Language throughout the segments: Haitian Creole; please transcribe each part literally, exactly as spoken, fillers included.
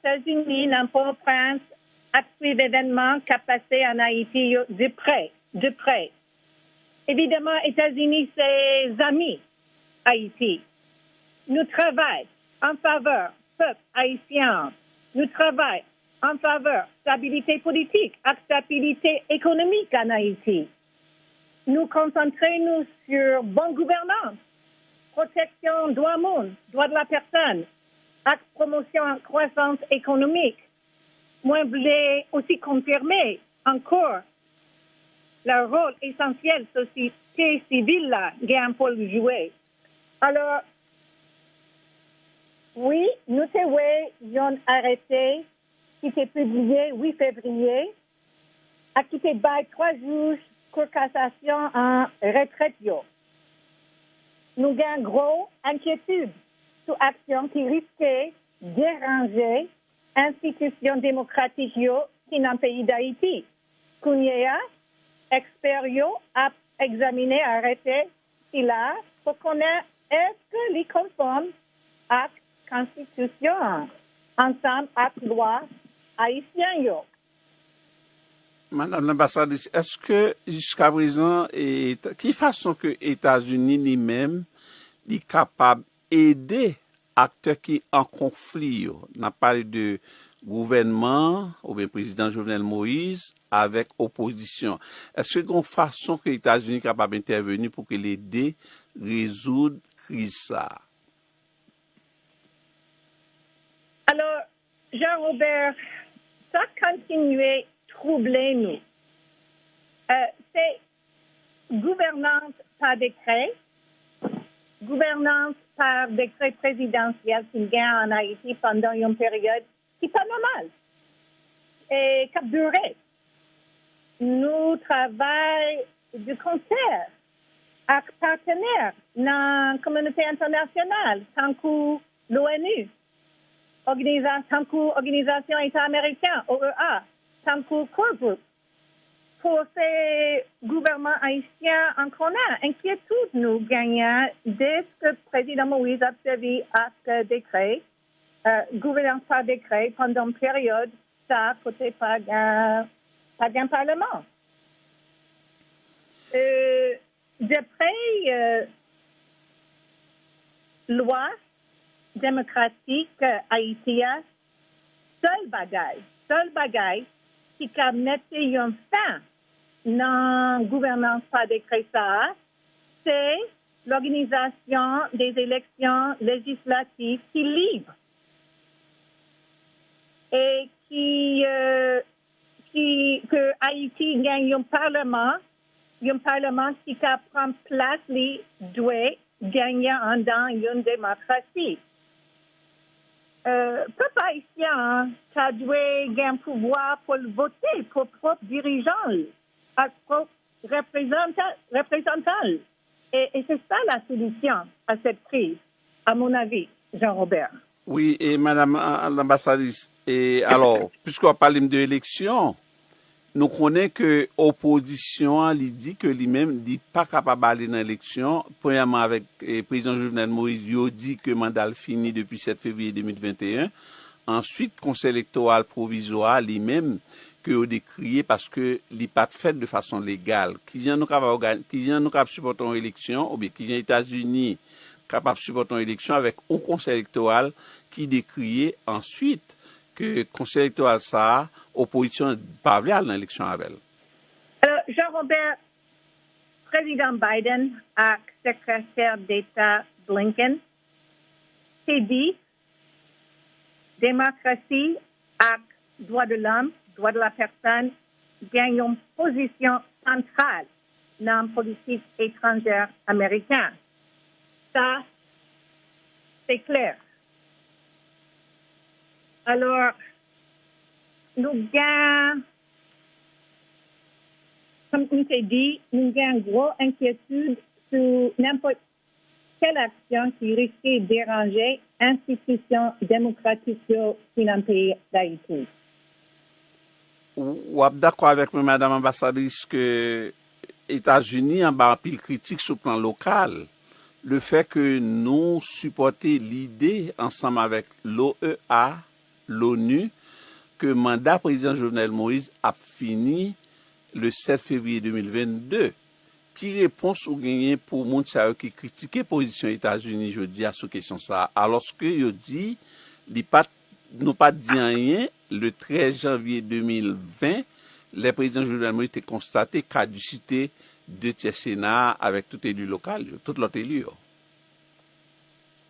Etazini nan Pòtoprens ap swiv evènman k ap pase ann Ayiti yo de prè, de prè. Evidaman, Etazini se zanmi Ayiti. Nou travay an favè pèp ayisyen an. Nou travay an favè stabilite politik ak stabilite ekonomik ann Ayiti. Nou konsantre nou sou bon gouvènans, pwoteksyon dwa moun, dwa de la pèsòn, ak pwomosyon kwasans ekonomik. Mwen vle osi konfime ankò le wòl esansyèl sosyete sivil la gen pou l jwe. Alò, wi, nou te wè yon arete ki te pibliye uit fevriye ak ki te bay twa jij Kou Kasasyon an retrèt yo. Nou gen gwo enkyetid sou aksyon ki riske deranje enstitisyon demokratik yo ki nan peyi Dayiti. Kounye a, ekspè yo ap egzamine arete sila pou konnen èske li konfòm ak konstitisyon an, ansanm ak lwa ayisyen yo. Madam Lanbasadris, èske jiskaprezan, e, ki fason ke Etazini li menm li kapab ede aktè ki an konfli yo? N ap pale de gouvènman oubyen prezidan Jovenel Moïse avèk opozisyon. Èske gen yon fason ke Etazini kapab entèveni pou ke l ede rezoud kriz sa a? Alò, Jean Robert, sa kontinye twouble nou. Se gouvènans pa dekrè, gouvènans pa dekrè prezidansyèl ki gen ann Ayiti pandan yon peryòd ki pa nòmal e k ap dire. Nou travay de konsè ak patnè nan kominote entènasyonal, tankou l'ONU, tankou Òganizasyon Eta Ameriken, OEA, tankou Core Group, pou fè gouvènman ayisyen an konnen enkyetid nou genyen dèske Prezidan Moïse ap sèvi ak dekrè, gouvènans pa dekrè pandan peryòd sa kote pa gen pa gen paleman. Dapre lwa demokratik Ayiti a, sèl bagay, sèl bagay ki ka mete yon fen nan gouvènans pa dekrè sa a, se lòganizasyon de eleksyon lejislatif ki lib e ki ki ke Ayiti gen yon paleman, yon paleman ki ka pran plas li dwe genyen anndan yon demokrasi. Pèp ayisyen an ta dwe gen pouvwa pou l vote pou pwòp dirijan l ak pwòp reprezantan l. E se sa la solisyon a sèt kriz, a mon avi, Jean Robert. Wi, e madam lanbasadris, e alò, piske w ap pale m de eleksyon, nou konnen ke opozisyon an, li di ke li menm, li pa kapab ale nan eleksyon, premyèman avèk prezidan Jovenel Moïse, yo di ke manda l fini depi sèt fevriye de mil venteyen. Answit, Konsèy Elektoral Pwovizwa a, li menm, ke yo dekriye paske li pa t fèt de fason legal. Kijan nou kapab ògani, kijan nou kapab sipòte yon eleksyon, oubyen kijan Etazini kapab sipòte yon eleksyon avèk yon Konsèy Elektoral ki dekriye answit ke Konsèy Elektoral sa a, opozisyon an pa vle al nan eleksyon avè l? Jean Robert, Prezidan Biden ak Sekretè Deta Blinken te di demokrasi ak dwa de lòm, dwa de la pèsòn, gen yon pozisyon santral nan politik etranjè ameriken. Sa, se klè. Alò, nou gen, kòm m te di, nou gen gwo enkyetid sou nenpòt kèl aksyon ki riske deranje enstitisyon demokratik yo ki nan peyi Dayiti. W ap dakò avèk mwen, madam anbasadris, ke Etazini anba anpil kritik sou plan lokal. Lefè ke nou sipòte lide ansanm avèk l'OEA, Loni ke manda prezidan Jovenel Moïse ap fini le sèt fevriye de mil vennde. Ki repons ou genyen pou moun sa yo ki kritike pozisyon Etazini jodi a sou kesyon sa a, alòske yo di li pa t, nou pa t di anyen le trèz janvye de mil ven, lè prezidan Jovenel Moïse te konstate kadisite de tyè Sena a avèk tout eli lokal yo, tout lòt eli yo?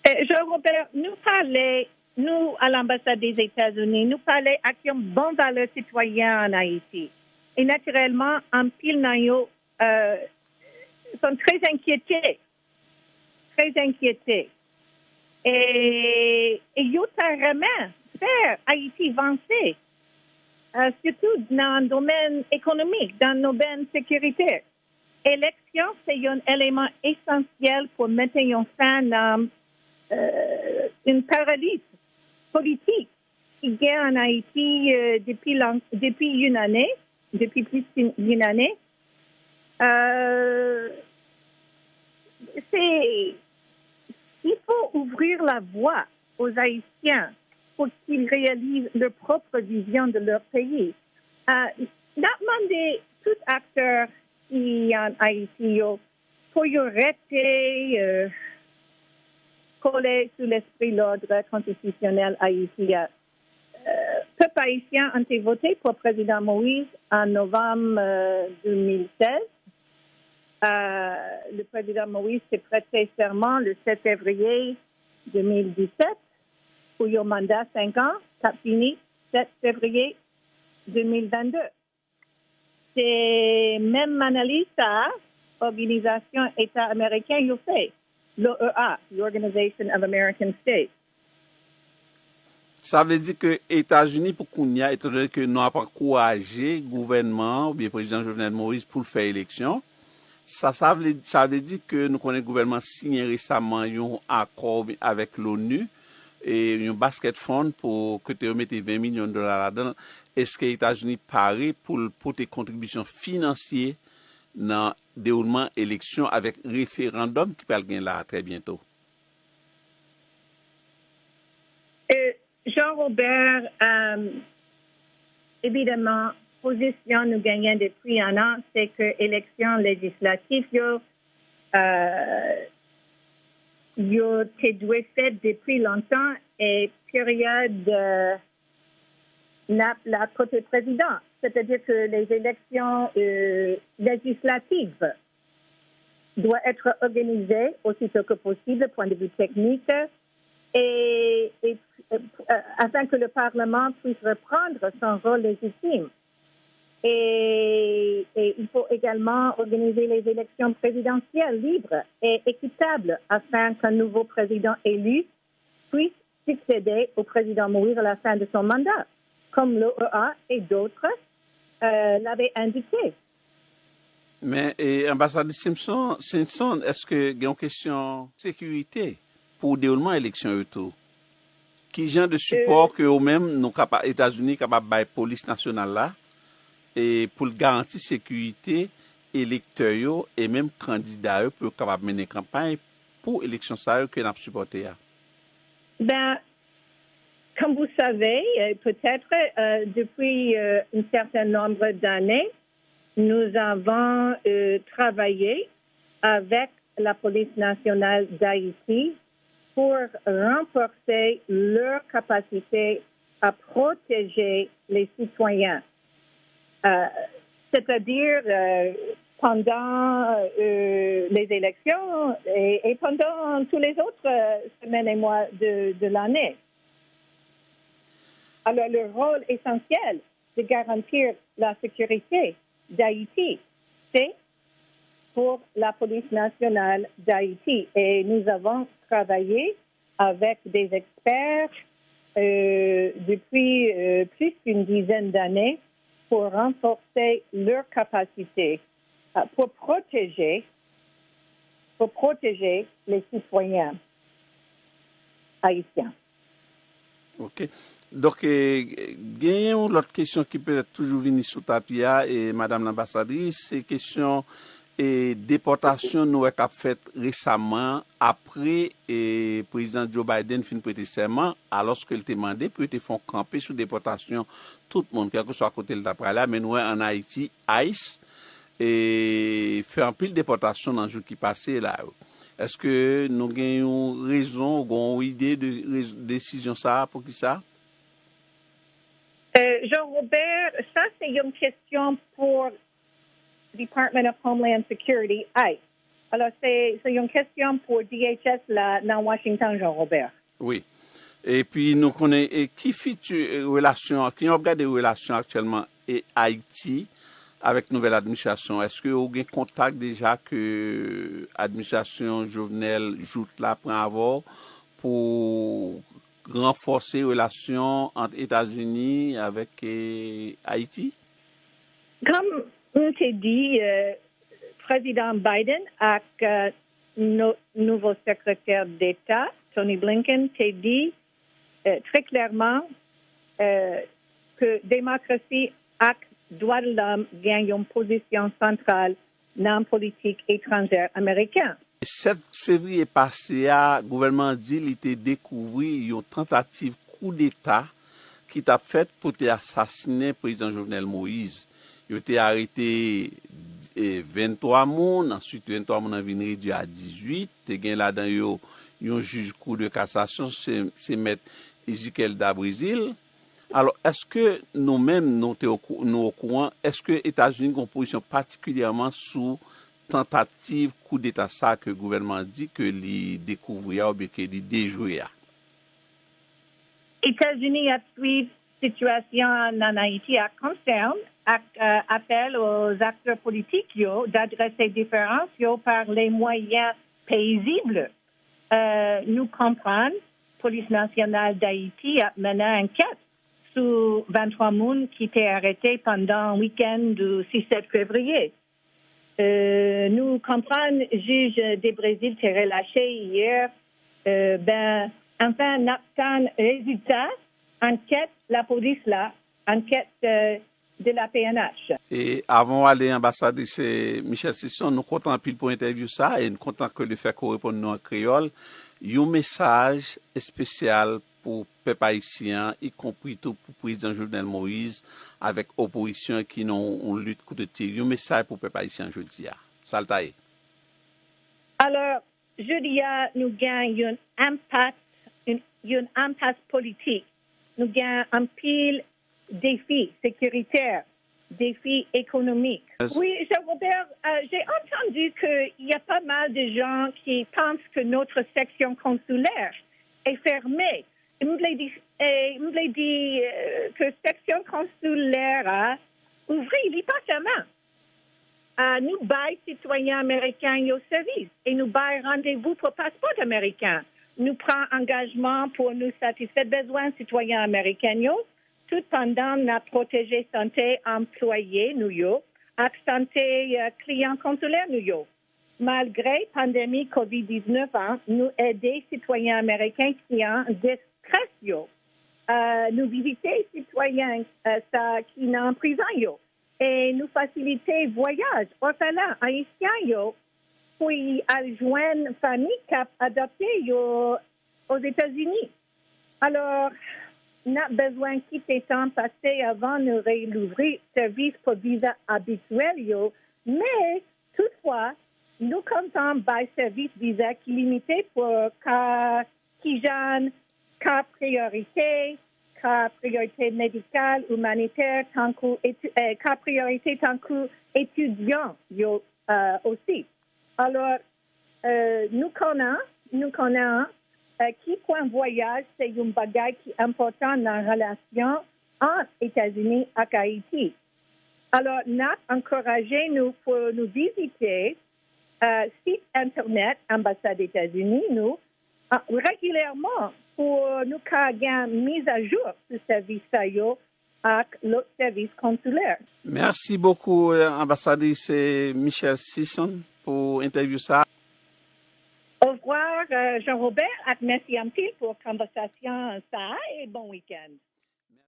Jean Robert, nou pale, nou a lanbasad Dezetazini, nou pale ak yon bon valè sitwayen ann Ayiti. E natirèlman, anpil nan yo sont très inquiétés, très inquiétés. E, e yo ta renmen fè Ayiti vanse, sitou nan domèn ekonomik, nan domèn sekirite. Eleksyon se yon eleman esansyèl pou mete yon fen nan yon paraliz politik ki gen ann Ayiti depi yon ane, depi plis yon ane. Il faut ouvrir la voie aux Haïtiens pour qu'ils réalisent leur propre vision de leur pays. N ap mande tout aktè ki ann Ayiti yo pou yo rete kole sou lespri lòd konstitisyonèl Ayiti a. Pèp ayisyen an te vote pou Prezidan Moïse an novanm de mil sèz. Le Président Moïse te prête serment le sept février deux mille dix-sept pour yon manda senk an k ap fini sèt fevriye de mil vennde. Se menm analiz sa a Òganizasyon Eta Ameriken yo fè, l'O E A, l'Organization of American States. Sa vle di ke Etazini pou kounye a, etandone ke nou ap ankouraje gouvènman an oubyen prezidan Jovenel Moïse pou l fè eleksyon, sa sa vle sa vle di ke nou konnen gouvènman siyen resaman yon akò avèk l'ONU, e yon basket fund pou kote yo mete ven milyon dola ladan l. Èske Etazini pare pou l pote kontribisyon finansye nan dewoulman eleksyon avèk referandòm ki pral gen la a trè byento? Jean Robert, evidaman, pozisyon nou genyen depi an an, se ke eleksyon lejislatif yo, yo te dwe fèt depi lontan e peryòd n ap la kote prezidan, c'est-à-dire que les élections euh, législatives doivent être organisées aussitôt que possible, point de vue technique, et, et euh, afin que le Parlement puisse reprendre son rôle légitime. Et, et il faut également organiser les élections présidentielles libres et équitables afin qu'un nouveau président élu puisse succéder au président Moïse à la fin de son mandat, comme l'O E A et d'autres euh, l'avaient indiqué. Men e, anbasadris Simpson, Simpson, èske gen yon kesyon sekirite pou dewoulman eleksyon yo tou? Ki jan de sipò ke ou menm nou kapab, Etazini kapab bay polis nasyonal la e pou l garanti sekirite elektè yo e menm kandida yo pou yo kapab mennen kanpay pou eleksyon sa yo ke n ap sipòte a? Ben, comme vous savez, euh, peut-être euh, depuis euh, un certain nombre d'années, nous avons euh, travaillé avec la Police nationale d'Haïti pour renforcer leur capacité à protéger les citoyens, euh, c'est-à-dire euh, pendant euh, les élections et, et pendant tous les autres euh, semaines et mois de, de l'année. Alors, le rôle essentiel de garantir la sécurité d'Haïti, c'est pour la Police nationale d'Haïti. Et nous avons travaillé avec des experts euh, depuis euh, plus qu'une dizaine d'années pour renforcer leur capacité euh, pour protéger, pour protéger les citoyens haïtiens. Ok. Donk, genyen yon lòt kesyon ki petèt toujou vini sou tapi a, e madanm lanbasadris, se kesyon E depòtasyon nou wè k ap fèt resaman apre e prezidan Joe Biden fin prete sèman, alòske l te mande pou yo te fè yon kanpe sou depòtasyon tout moun, kèlkeswa kote l ta prale a, men nou wè ann Ayiti, ice e fè anpil depòtasyon nan jou ki pase la yo. Èske nou gen yon rezon, ou gen yon ide de rez- desizyon sa a, poukisa? Jean Robert, sa se yon kesyon pou Department of Homeland Security, ice. Alò, se se yon kesyon pou D H S la nan Washington, Jean Robert. Wi. Epi nou konnen e ki fiti e, relasyon an, ki w ap gade relasyon aktyèlman e Ayiti avèk nouvèl administrasyon? Èske ou gen kontak deja ke administrasyon Jovenel Jouthe la pran avè w pou ranfòse relasyon ant Etazini avèk e, Ayiti? Kòm m te di, Prezidan Biden ak nouvo Sekretè Deta Tony Blinken te di trè klèman ke demokrasi ak dwadlòm gen yon pozisyon santral nan politik etranjè ameriken. Sèt fevriye pase a, gouvènman an di li te dekouvri yon tantativ koudeta ki t ap fèt pou te asasinen prezidan Jovenel Moïse. Yo te arete venntwa moun, answit venntwa moun nan vin redui a dizuit, te gen ladan yo yon jij kou de kasasyon, se mèt Ezekiel Dabrésil. Alò, èske nou menm nou te nou okouran, èske Etazini gen yon pozisyon patikilyèman sou tantativ koudeta sa ke gouvènman an di ke li dekouvri a oubyen ke li dejwe a? Etazini ap swiv sitiyasyon an nan Ayiti ak konsèn, ak apèl aux acteurs politiques yo d'adresse diferans yo par les moyens paisibles. Nou konprann Polis Nasyonal Dayiti ap mennen ankèt sou venntwa moun ki te arete pandan wikenn du sis sèt fevriye. Nou konprann jij Dabrésil te relache yè, ben, anfen, n ap tann rezilta ankèt lapolis la, ankèt de la P N H. E avan w ale, Anbasadris Michel Sison, nou kontan anpil pou entèvyou sa a e n kontan ke lefètke w reponn nou an kreyòl. Yon mesaj espesyal pou pèp ayisyen an, ikonpri tou pou prezidan Jovenel Moïse avèk opozisyon ki nan yon lit koudeta. Yon mesaj pou pèp ayisyen an jodi a. Sa l ta ye? Alò, jodi a, nou gen yon enpas, yon enpas politik. Nou gen anpil defi sekiritè, defi ekonomik. Oui, Jean Robert, j'ai entendu qu'il y a pas mal de gens qui pensent que notre section consulaire est fermée. M vle di, m vle di ke seksyon konsilè a ouvri, li pa fèmen. Nou bay sitwayen ameriken yo sèvis e nou bay randevou pou paspò ameriken. Nou pran angajman pou nou satisfè bezwen sitwayen ameriken yo, tout pandan n ap pwoteje sante anplwaye nou yo ak sante kliyan konsilè nou yo. Malgre pandemi kovid diznèf an, nou ede sitwayen ameriken ki an destrès yo. Nou vizite sitwayen sa ki nan prizon yo e nou fasilite vwayaj òfelen ayisyen yo pou y al jwenn fanmi k ap adopte yo Ozetazini. Alò, n ap bezwen kite tan pase avan nou relouvri sèvis pou viza abityèl yo, men, toutfwa, nou kontan bay sèvis viza ki limite pou ka ki jan ka priyorite, ka priyorite medikal, imanitè, tankou ka priyorite tankou etidyan yo osi. Alò, nou konnen, nou konnen ki pwen vwayaj se yon bagay ki enpòtan nan relasyon ant Etazini ak Ayiti. Alò, n ap ankouraje nou pou nou vizite sit entènèt Anbasad Etazini nou regilyèman pou nou ka gen mizajou sou sèvis sa yo ak lòt sèvis konsilè. Mèsi bokou, Anbasadris Michelle Sison, pou entèvyou sa a. Au revoir, Jean Robert, ak mèsi anpil pou konvèsasyon sa a e bon wikenn.